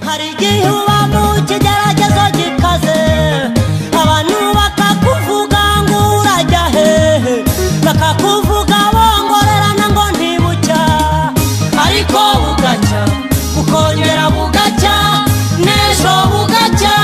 Hari igihe uba mu kigeragezo gikaze, abantu bakakuvuga ngo urajya hehe, bakakuvuga bongorerana ngo ntibucya, ariko bugacya, bukongera bugacya, n'ejo bugacya.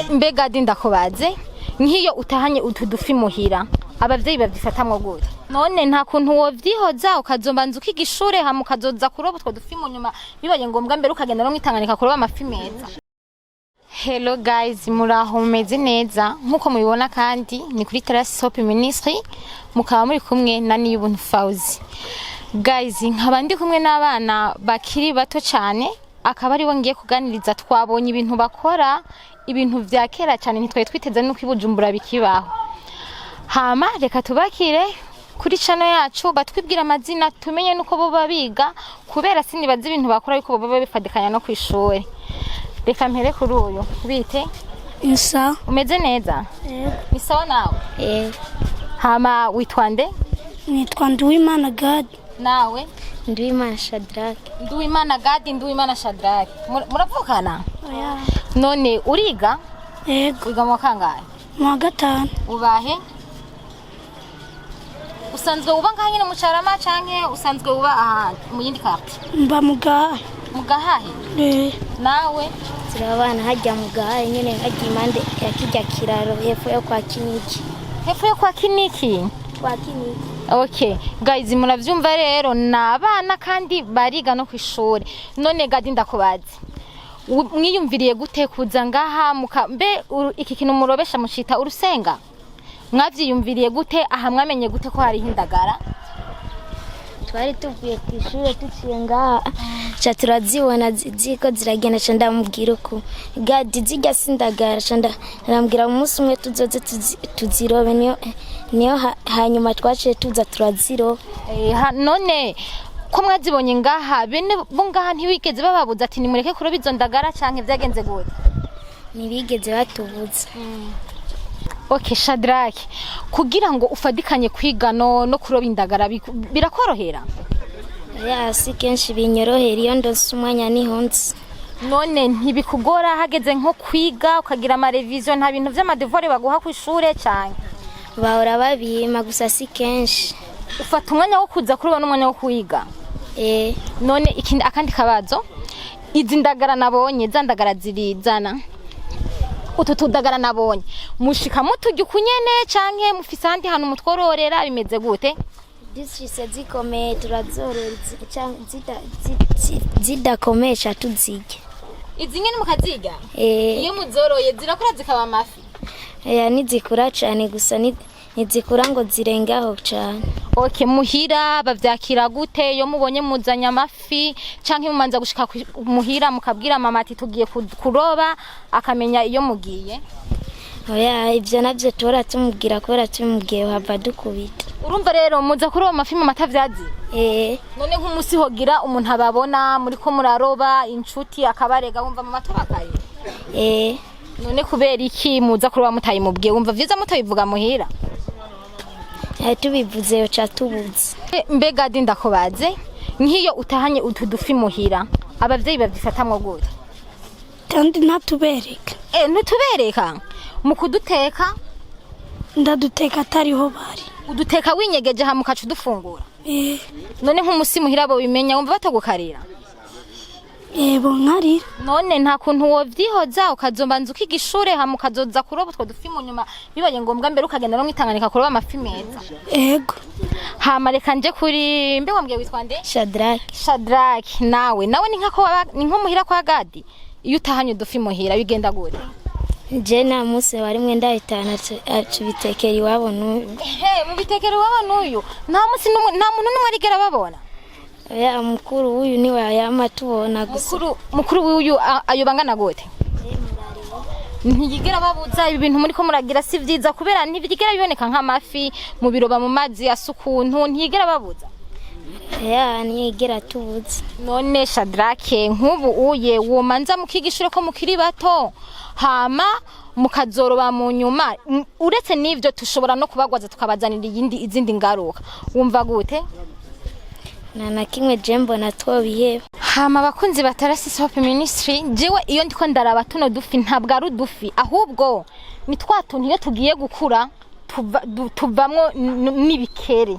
Mbega di, ndakubaze, nk'iyo utahanye utu dufi muhira, abavyeyi babyifatamwo gute? None nta kuntu wovyihoza, ukazombanza ukiga ishure, hama ukazoza kuroba utwo dufi mu nyuma, bibaye ngombwa, mbere ukagenda no mw'itanganika kuroba amafi meza? Hello guys, muraho, mumeze neza? Nkuko mubibona kandi ni kuri Terrace Hope Ministry, mukaba muri kumwe na Niyubuntu Fauzi. Guys, nkaba ndi kumwe n'abana bakiri bato cyane, akaba aribo ngiye kuganiriza. Twabonye ibintu bakora, ibintu vya kera cyane, ntitwari twiteze nuko i Bujumbura bikibaho. Hama reka tubakire kuri channel yacu, batwibwira amazina, tumenye nuko bo biga, kubera sinibaza ibintu bakora ariko bo bifadikanya no kw'ishure. Reka mpere kuri uyu. Bite? Insa. Umeze neza? Ni sawa nawe? Eh. Hama witwa nde? Nitwa Nduwimana Gad. Nawe? Nduwimana Shadrack. Nduwimana Gadi, Nduwimana Shadrack. Muravukana? Oya. None uriga? Yego. Wiga mu wa kangahe? Mu wa gatanu. Ubahe? Usanzwe uba ngaha nyene mu Carama, canke usanzwe uba ahandi mu yindi quartier? Mba mu Gahahe. Mu Gahahe? Eh. Nawe? Turabana hajya mu Gahahe nyene, hajya impande ya kijya kiraro, hepfo yo kwa Kiniki. Hepfo yo kwa Kiniki? Kwa Kiniki. Okay guys, muravyumva rero, ni abana kandi bariga no kw'ishure. None Gadi, ndakubaze, mwiyumviriye gute kuza ngaha muka mbe iki kintu murobesha mucita urusenga? Mwavyiyumviriye gute? Aha mwamenye gute ko hariho indagara? Twari tuvuye ku ishuri, tuciye ngaha, ca turazibona ziko ziragenda. Ca ndamubwira uko: "Gadi, zirya sindagara." Ca ndamubwira umunsi umwe tuzoze tuzirobe. Niyo hanyuma twaciye tuza turaziroba. None ko mwazibonye ngaha, bene bo ngaha ntibigeze bababuza ati nimureke kuroba izo ndagara, canke vyagenze gute? Ntibigeze batubuza. Okay, Shadrack, kugira ngo ufadikanye kwiga no kuroba indagara birakorohera? Ya, si kenshi binyorohera. Iyo ndose umwanya niho nzi. None ntibikugora hageze nko kwiga, ukagira ama révisions, nta bintu vy'ama devoirs baguha ku ishure canke? Bahora babima, gusa si kenshi. Ufata umwanya wo kuza kuroba n'umwanya wo kwiga? Eh. None ikindi, akandi kabazo, izi ndagara nabonye, za ndagara zirizana utu tudagara nabonye, mushika muturya ukunyene, canke mufise ahandi hantu mutwororera? Bimeze gute? Zishise zikomeye turazorora, canke zidakomeye ca tuzirya. Izi nyene mukaziga? Eh. Iyo muzoroye zirakura zikaba amafi? Oya, ntizikura cane, gusa ntizikura ngo zirengaho cane. Okay, muhira bavyakira gute iyo mubonye muzanye amafi, canke mumanza gushika muhira mukabwira mama ati tugiye kuroba, akamenya iyo mugiye? Oya, ivyo navyo tuhora tumubwira, kubera tumubwiye hava dukubita. Urumva rero muza kuroba amafi mama atavyazi? Eh. None nk'umusi hogira umuntu ababona muriko muraroba, inshuti, akabarega, wumva mama tubakaye? Eh. None kubera iki muza kuroba mutayimubwiye? Wumva vyiza mutabivuga muhira? Tubivuze yoca tubuze. Mbega di, ndakubaze, nk'iyo utahanye utu dufi muhira, abavyeyi babyifatamwo gute? Kandi ntatubereka. Ntutubereka mu kuduteka? Ndaduteka atariho bari. Uduteka winyegeje, hama ukaca udufungura? Eh. None nk'umusi muhira bo bimenya, wumva batagukarira? Yebo, nkarira. None nta kuntu wovyihoza, ukazombanza ukiga ishure, hama ukazoza kuroba utwo dufi mu nyuma, bibaye ngombwa, mbere ukagenda no mw'itanganika kuroba amafi meza? Ego. Hama reka nje kuri, mbe wambwiye witwa nde? Shadrack. Shadrack, nawe ni nkako ni nko muhira kwa Gadi, iyo utahanye udufi muhira bigenda gute? Je nta munsi warimwe ndahitana, tubitekera iwabo n'ubu. Ehe, mubitekera iwabo n'uyu? Nta munsi n'umwe, nta muntu n'umwe arigera babona? Oya, mukuru w'uyu niwe yama tubona gusa. Mukuru w'uyu ayo bangana gute? Ntiyigera babuza ibi bintu muri ko muragira si vyiza, kubera ntibyigera biboneka nk'amafi mu biroba mu mazi asa ukuntu? Ntiyigera babuza? Ya, ntiyigera tubuza. None Shadrake, nk'ubu uye womanza mukiga ishure ko mukiri bato, hama mukazoroba mu nyuma. Uretse n'ivyo tushobora no kubagwaza, tukabazanira iyindi, izindi ngaruka. Wumva gute? Nta na kimwe je mbona twobiheba. Hama abakunzi ba Tarasisi Hope Ministry, jewe iyo ndiko ndaraba tuno dufi, ntabwo ari udufi, ahubwo ni twa tuntu iyo tugiye gukura tuvamwo n'ibikere.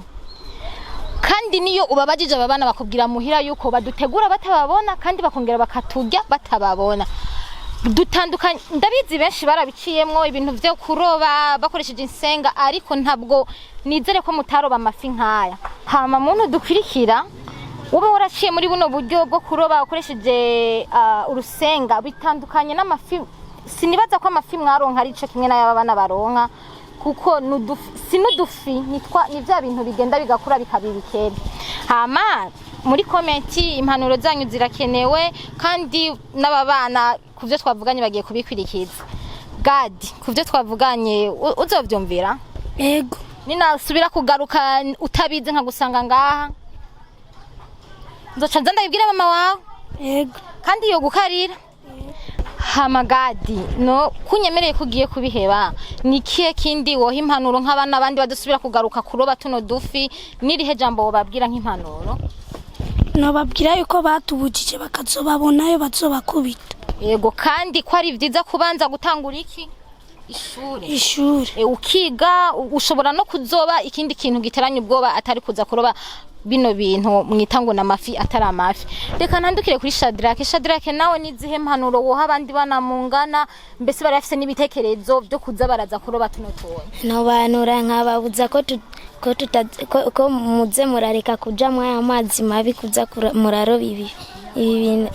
Kandi niyo ubabajije aba bana, bakubwira muhira yuko badutegura batababona, kandi bakongera bakaturya batababona. Dutandukanye, ndabizi benshi barabiciyemwo ibintu vyo kuroba bakoresheje insenga, ariko ntabwo nizere ko mutaroba amafi nk'aya. Hama muntu dukurikira, ube waraciye muri buno buryo bwo kuroba ukoresheje urusenga, bitandukanye n'amafi. Sinibaza ko amafi mwaronka ari ico kimwe n'ayaba bana baronka, kuko si n'udufi, ni vya bintu bigenda bigakura bikaba ibikere. Hama muri comment impanuro zanyu zirakenewe, kandi n'aba bana ku byo twavuganye bagiye kubikwirikiza. Gadi, ku byo twavuganye uzovyumvira? Ego. Ninasubira kugaruka utabizi nkagusanga ngaha, nzoca nza ndabibwira mama wawe. Ego. Kandi yo gukarira. Hama Gadi, no kunyemereye ko ugiye kubiheba, ni kihe kindi woha impanuro nk'abana abandi badusubira kugaruka kuroba tuno dufi? Nirihe jambo wobabwira nk'impanuro? Nobabwira yuko batubujije, bakazobabonayo bazobakubita. Yego, kandi ko ari byiza kubanza gutangura iki? Ishure. Ishure. Ukiga ushobora no kuzoba ikindi kintu giteranye ubwoba, atari kuza kuroba bino bintu mwita ngo n'amafi atari amafi. Reka ntandukire kuri Shadrake. Shadrake, nawe nizihe mpanuro woha abandi bana mungana, mbese bari bafise n'ibitekerezo byo kuza baraza kuroba tuno tuntu? Ntobanura nkababuza ko ko ko muze murareka kuja muri aya mazi mabi, kuza muraroba ibi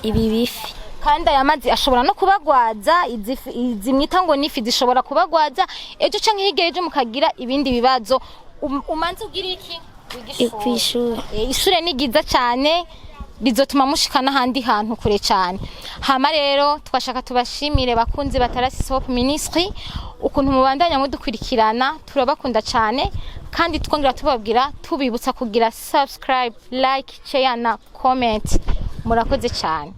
bifi. Kandi aya mazi ashobora no kubagwaza. Izi mwita ngo nifi zishobora kubagwaza ejo canke hirya ejo, mukagira ibindi bibazo. Umanze ugira iki? Wiga. Kw'ishure. Ishure ni ryiza cyane, rizotuma mushika n'ahandi hantu kure cyane. Hama rero twashaka tubashimire, bakunzi ba Tarasisi Hope Ministry, ukuntu mubandanya mudukurikirana. Turabakunda cyane, kandi twongera tubabwira, tubibutsa kugira subscribe, like, share na comment. Murakoze cyane.